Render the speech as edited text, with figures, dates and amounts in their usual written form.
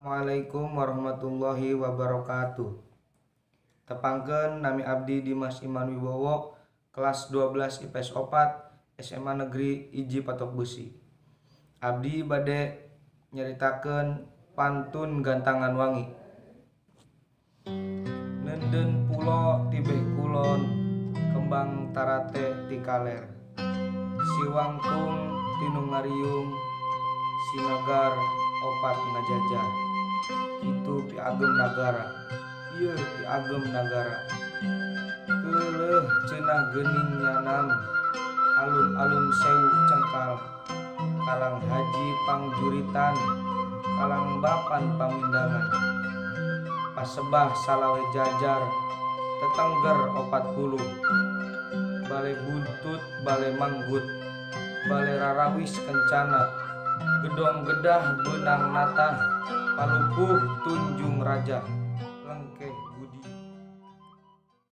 Assalamualaikum warahmatullahi wabarakatuh. Tepangkeun nami abdi Dimas Iman Wibowo, kelas 12 IPS 4 SMA Negeri 1 Patokbeusi. Abdi bade nyaritakeun pantun Gantangan Wangi. Neunden pulo tibeh kulon, kembang tarate ti kaler. Siwangkung tinu ngariung, sinagar opat ngajajar. Kitu piagem nagara, ieu piagem nagara. Keuleuh cenah geuning nyanam, alun-alun sewu cengkal. Kalang haji pangjuritan, kalang bapan pamindangan. Pasebah salawe jajar, tetengger 40. Bale buntut, bale manggut, bale rarawis kencana. Gedong gedah beunang natah, palupuh tunjung raja. Lengkeh budi.